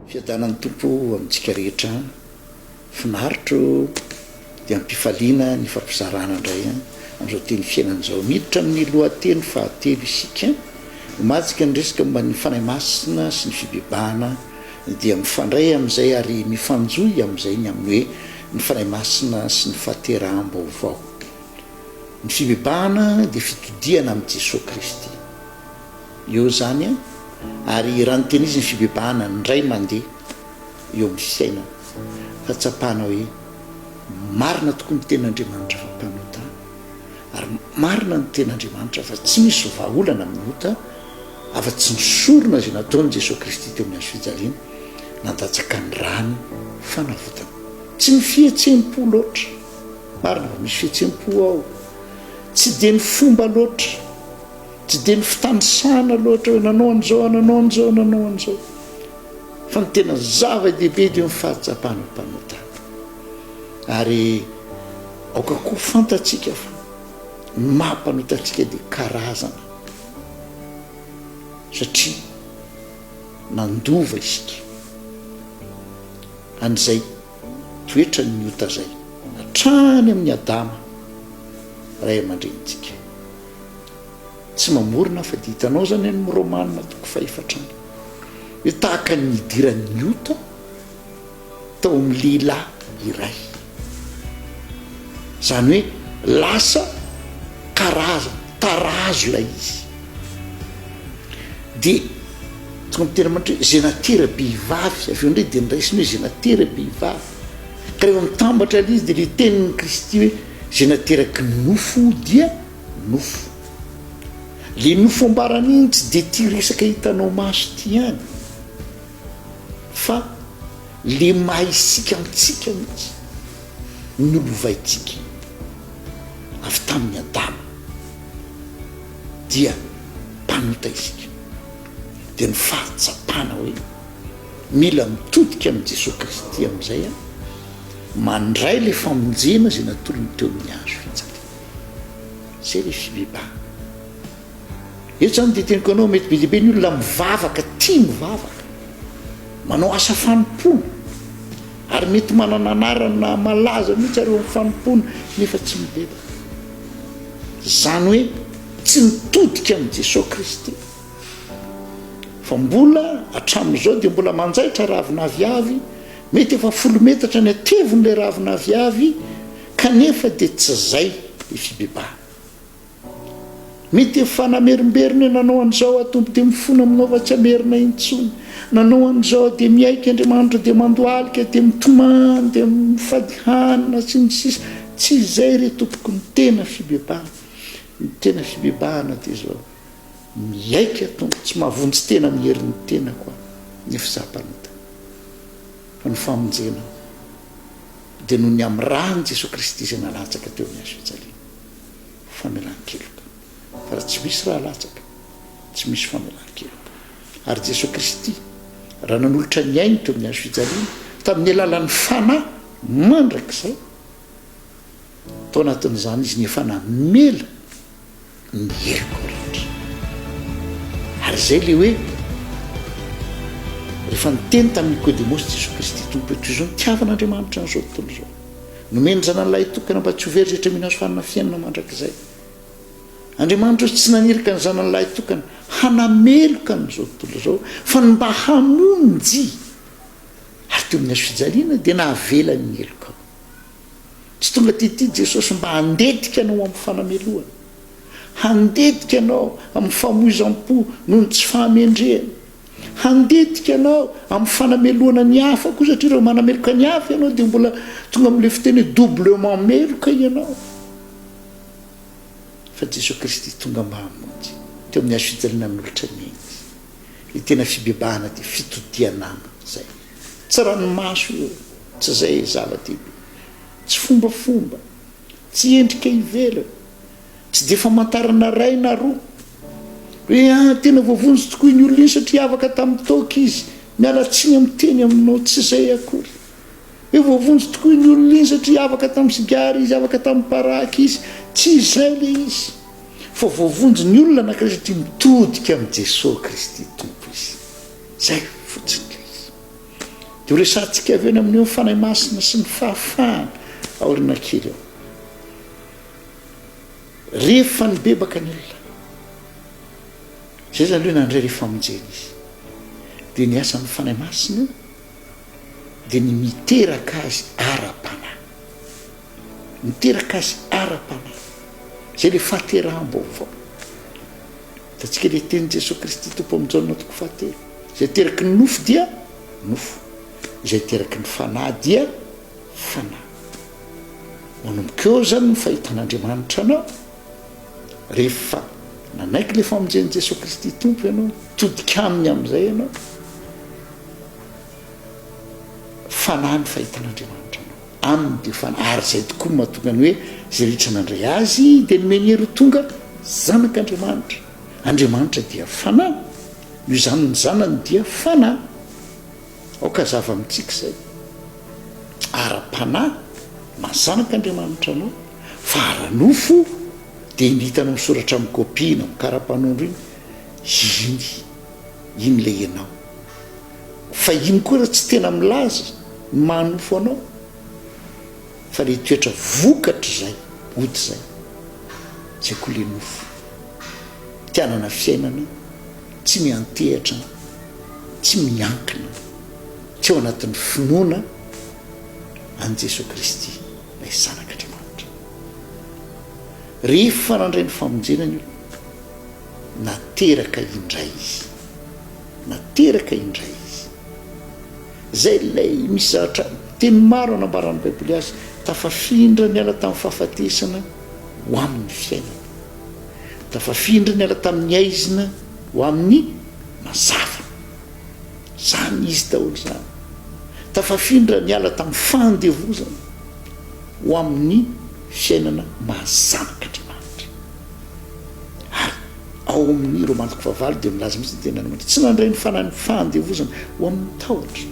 Fiadanan'ny Tompo amintsika rehetra. Finaritro dia am-pifaliana ny fampizarana indray amin'izao teny fiainana izao. Miditra amin'ny lohateny fahatelo isika. Omantsika ny resaka momba ny Fanahy Masina sy ny fibebahana dia mifandray amin'izay ary mifanjohy amin'izay ny amin'ny hoe ny Fanahy Masina sy ny fahateraham-baovao. Ny fibebahana dia fitodihana amin'i Jesoa Kristy. Eo izany an, ary raha ny tena izy ny fibebahana indray mandeha eo amin'ny fiainana fa tsapana hoe marina tokoa ny tenin'Andriamanitra fa mpanota ary marina ny tenin'Andriamanitra fa tsy misy vahaolana amin'ny ota afa-tsy ny sorona izay nataon'i Jesoa Kristy teo amin'ny hazo fijaliana nandatsaka ny rany fanavotana. Tsy ny fihetsem-po loatra, marina fa misy fihetsem-po ao, tsy dia ny fomba loatra, Tsy dia ny fitanisana loatra hoe nanao an'izao aho, nanao an'izao aho, nanao an'izao. Fa ny tena zava-dehibe dia ny fahatsapana mpanota. Ary aoka koa fantatsika fa ny maha mpanota antsika dia karazana. Satria nandova isika an'izay toetran'ny ota izay hatrany amin'i Adama ray aman-drenintsika. Tsy mamorona fa dia hitanao izany any amin'ny Romana toko fahefatra any hoe tahaka ny nidiran'ny ota tao amin'ny lehilahy iray. Izany hoe lasa karazana, tarazo ilay izy. Dia tonga amin'ny tena mantra hoe izay natera-behivavy, avy eo indray dia noraisiny hoe izay natera-behivavy. Ka rehefa mitambatra ilay izy dia ilay tenin'i Kristy hoe izay nateraky ny nofo dia nofo. Le nofo ambarany iny tsy dia ty resaka hitanao maso ty ihany fa le maha isika antsika mihitsy no lovaintsika avy tamin'i Adama dia mpanota isika dia ny fahatsapana hoe mila mitodika amin'i Jesoa Kristy amin'izay aho mandray le famonjena izay natolony teo amin'ny hazo fijaliana. Zay le fibebahana. Eto zany dia teniko anao mety be dia be ny olona mivavaka, tia mivavaka, manao asa fanompoana, ary mety manana anarana malaza mihitsy ary eo amin'ny fanompoana nefa tsy mibebaka. Zany hoe tsy mitodika amin'i Jesoa Kristy. Fa mbola hatramin'izao dia mbola manjaitra ravin'aviavy, mety efa folo metatra ny hatevin'ilay ravin'aviavy, Kanefa dia tsy izay ny fibebahana. Mety efa namerimberina hoe nanao an'izao aho Tompo dia mifona aminao fa tsy hamerina intsony. Nanao an'izao aho dia miaiky Andriamanitra dia mandohalika dia mitomany dia mifady hanina sy ny sisa. Tsy izay re tompoko ny tena fibebahana. Ny tena fibebahana dia izao, miaiky aho Tompo tsy mahavonjy tena amin'ny herin'ny tenako aho nefa izaho mpanota. Fa ny famonjenao. dia noho ny amin'ny ràn'i Jesoa Kristy izay nalatsaka teo amin'ny hazo fijaliana. Famelan-keloka. Fa raha tsy misy rà latsaka, tsy misy famelan-keloka. Ary Jesoa Kristy, raha nanolotra ny ainy teo amin'ny hazo fijaliana, tamin'ny alalan'ny Fanahy mandrakizay, tao anatin'izany Izy no efa namela ny heloka rehetra. Ary izay ilay hoe rehefa niteny tamin'i Nikodemosy Jesoa Kristy Tompo hoe toy izao nitiavan'Andriamanitra an'izao tontolo izao. Nomeny ny Zanany Lahitokana mba tsy ho very rehetra mino Azy fa hanana fiainana mandrakizay. Andriamanitra tsy naniraka ny Zanany Lahitokana hanameloka an'izao tontolo izao fa ny mba hamonjy. Ary teo amin'ny hazo fijaliana dia nahavela ny helokao. Tsy tonga tety Jesosy mba handetika anao amin'ny fanamelohana, handetika anao amin'ny famoizam-po noho ny tsy fahamendrehana, handetika anao amin'ny fanamelohana ny hafa koa satria raha manameloka ny hafa ianao dia mbola tonga amin'ilay fiteny hoe doublement meloka ianao. Fa Jesosy Kristy tonga mba hamonjy. Teo amin'ny hazo fijaliana nanolotra ny ainy Izy. Ny tena fibebahana dia fitodihana aminy izay. Tsy ranomaso io, tsy izay zava-dehibe. Tsy fombafomba, tsy endrika ivelany, tsy dia famantarana iray na roa. Hoe ah, tena voavonjy tokoa iny olona iny satria afaka tamin'ny toaka izy. Miala tsiny amin'ny teny aminao, tsy izay akory. Hoe voavonjy tokoa iny olona iny satria afaka tamin'ny sigara izy, afaka tamin'ny paraky izy. Tsy izay ilay izy. Fa voavonjy ny olona anankiray satria mitodika amin'i Jesoa Kristy Tompo izy. Izay fotsiny ilay izy. Dia ho resahantsika avy eo ny amin'io ny Fanahy Masina sy ny fahafahana aoriana kely ao. Rehefa nibebaka ny olona, izay izany hoe nandray ilay famonjena izy, dia ny asan'ny Fanahy Masina dia ny miteraka azy ara-panahy. Miteraka azy ara-panahy. Izay ilay fahateraham-baovao. Hitantsika ilay tenin'i Jesoa Kristy Tompo amin'ny Jaona toko fahatelo. Izay teraky ny nofo dia nofo. Izay teraky ny fanahy dia fanahy. Manomboka eo izany ny fahitan'Andriamanitra anao. Rehefa nanaiky ilay famonjen'i Jesoa Kristy Tompo ianao, todika aminy amin'izay ianao. Fanahy ny fahitan'Andriamanitra anao. Aminy dia fanahy. Ary izay tokoa no mahatonga ny hoe izay rehetra nandray Azy dia nomeny hery ho tonga zanak'Andriamanitra. Andriamanitra dia fanahy, noho izany ny zanany dia fanahy. Aoka hazava amintsika izay. Ara-panahy maha zanak'Andriamanitra anao, fa ara-nofo dia iny hitanao misoratra amin'ny kopia na amin'ny kara-panondro iny, iny, iny ilay ianao. Fa iny koa raha tsy tena milaza ny maha nofo anao fa le toetra vokatr'izay ody zay, zay koa le nofo. Te hanana fiainana tsy miantehatra, tsy miankina, tsy ao anatin'ny finoana an'i Jesoa Kristy ilay Zanak'Andriamanitra. Rehefa nandray ny famonjena ny olona, nateraka indray izy. Nateraka indray izy. Izay ilay misy zavatra teny maro anambaran'ny Baiboly azy, tafafindra niala tamin'ny fahafatesana ho amin'ny fiainana. Tafafindra niala tamin'ny haizina ho amin'ny mazava. Izany izy daholo izany. Tafafindra niala tamin'ny fandevozana ho amin'ny fiainana maha zanak'Andriamanitra. Ary ao amin'ny Romana toko fahavalo dia milaza mihitsy ny tenin'Andriamanitra, tsy nandray ny fanahin'ny fahandevozana ho amin'ny tahotra.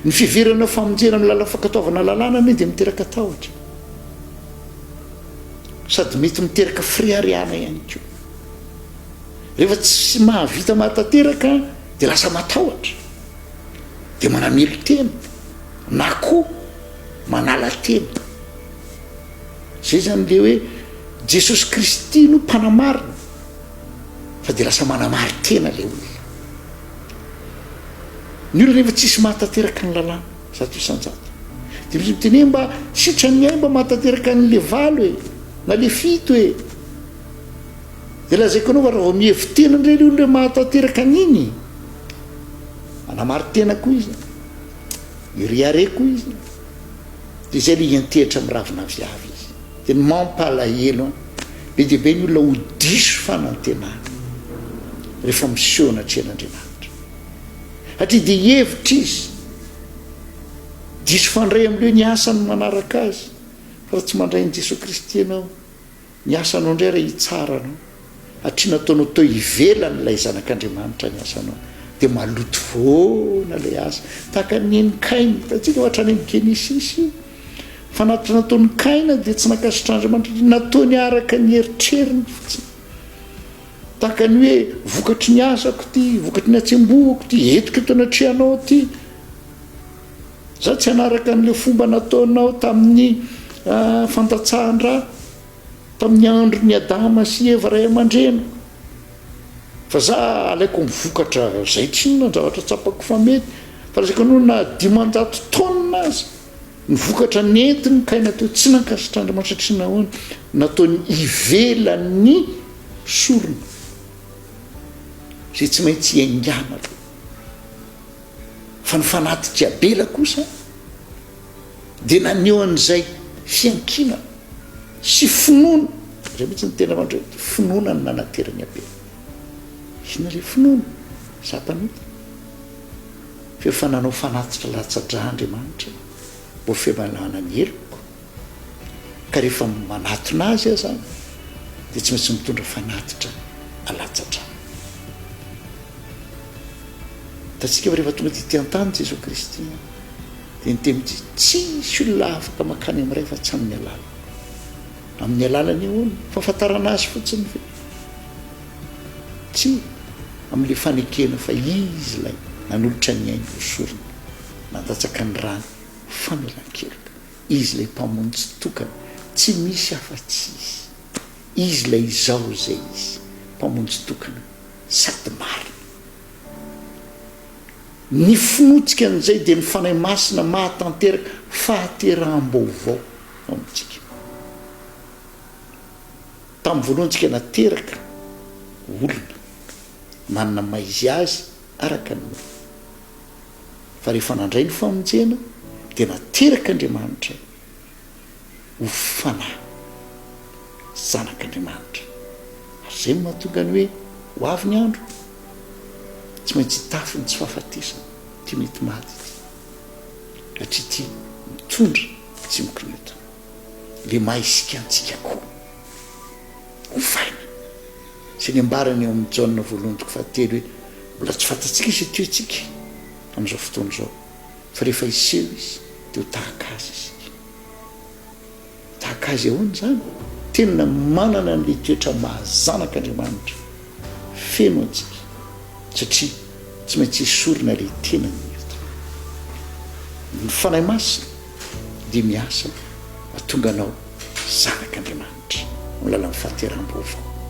Ny fiheverana famonjena amin'ny alalan'ny fankatoavana lalàna anie dia miteraka tahotra. Sady mety miteraka fireharehana ihany koa. Rehefa tsy mahavita mahatanteraka dia lasa matahotra, dia manamelo-tena na koa manala tena. Zay zany le hoe Jesosy Kristy no mpanamarina fa dia lasa manamari-tena le olona. Ny olona rehefa tsisy mahatanteraka ny lalàna 100%. Dia misy miteny hoe mba sitran'ny ahy mba mahatanteraka an'le valo e, na le fito e. Dia lazaiko anao fa raha vao mihevi-tena indray le olona hoe mahatanteraka an'iny, manamari-tena koa izy, mirehareha koa izy. Dia izay ilay hiantehitra amin'ny ravin'aviavy izy. Dia ny mampalahelo an, be dia be ny olona ho diso fanantenana rehefa miseho anatrehan'Andriamanitra. Satria dia hihevitra izy, diso fandray amin'ilay hoe ny asany no manaraka azy, fa raha tsy mandray an'i Jesoa Kristy ianao, Ny asanao indray re hitsara anao, hatria nataonao teo ivelany ilay zanak'Andriamanitra ny asanao, dia maloto foana ilay asa, tahaka ny an'i Kaina, hitantsika fa hatrany amin'ny Genesisy io, fanatitra nataon'i Kaina dia tsy nankasitrahan'Andriamanitra satria nataony araka ny eritreriny fotsiny, tahaka ny hoe vokatry ny asako ity, vokatry ny hatsembohako ity, entiko eto anatrehanao ity. Za tsy hanaraka an'le fomba nataonao tamin'ny fandatsahan-dra tamin'ny andron'i Adama sy Eva ray aman-dreniko. Fa za alaiko amin'ny vokatra zay tsinona ny zavatra tsapako fa mety. Fa lazaiko anao na 500 taonina aza ny vokatra nentiny Kaina teo tsy nankasitrahan'Andriamanitra satria nahoana? Nataony ivelan'ny sorona izay tsy maintsy iaingàna aloha. Fa ny fanatitr'i Abela kosa dia naneho an'izay fiankinana sy finoana, izay mihitsy no tena mandre, finoana no nanateran'i Abela. Inona ilay finoana? Izaho mpanota. Fa efa nanao fanatitra latsa-drà Andriamanitra mba ho fiamalana ny heloko, ka rehefa manatona Azy aho izany dia tsy maintsy mitondra fanatitra alatsa-drà. Hitantsika fa rehefa tonga tety an-tany Jesoa Kristy dia niteny mihitsy izy, tsisy olona afaka mankany amin'ny Ray fa tsy amin'ny alalako. Amin'ny alalany ahoana? Fahafantarana Azy fotsiny ve? Tsia, amin'ilay fanekena fa Izy ilay nanolotra ny ainy ho sorona. Nandatsaka ny rany ho famelan-keloka. Izy ilay Mpamonjy tokana, tsy misy afa-tsy Izy. Izy ilay Izaho izay Izy, Mpamonjy tokana sady marina. Ny finoantsika an'izay dia ny Fanahy Masina mahatanteraka fahateraham-baovao ao amintsika. Tamin'ny voalohany tsika nateraka olona manana maha izy azy araka ny nofo. Fa rehefa nandray ny famonjena dia nateraka Andriamanitra ho fanahy, zanak'Andriamanitra. Ary izay no mahatonga ny hoe ho avy ny andro tsy maintsy hitafy ny tsy fahafatesana ity mety maty ity. Satria ity mitondra tsy mikonetona. Le maha isika antsika koa. Ovaina. Izay ny ambarany ao amin'ny Jaona voalohany toko fahatelo hoe mbola tsy fantatsika izay toetsika amin'izao fotoana izao fa rehefa hiseho izy dia ho tahaka azy isika. Tahaka azy ahoana izany? Tena manana an'ilay toetra maha zanak'Andriamanitra feno antsika satria tsy maintsy esorina ilay tenany eto. Ny Fanahy Masina dia miasa mahatonga anao zanak'Andriamanitra amin'ny lalan'ny fahateraham-baovao.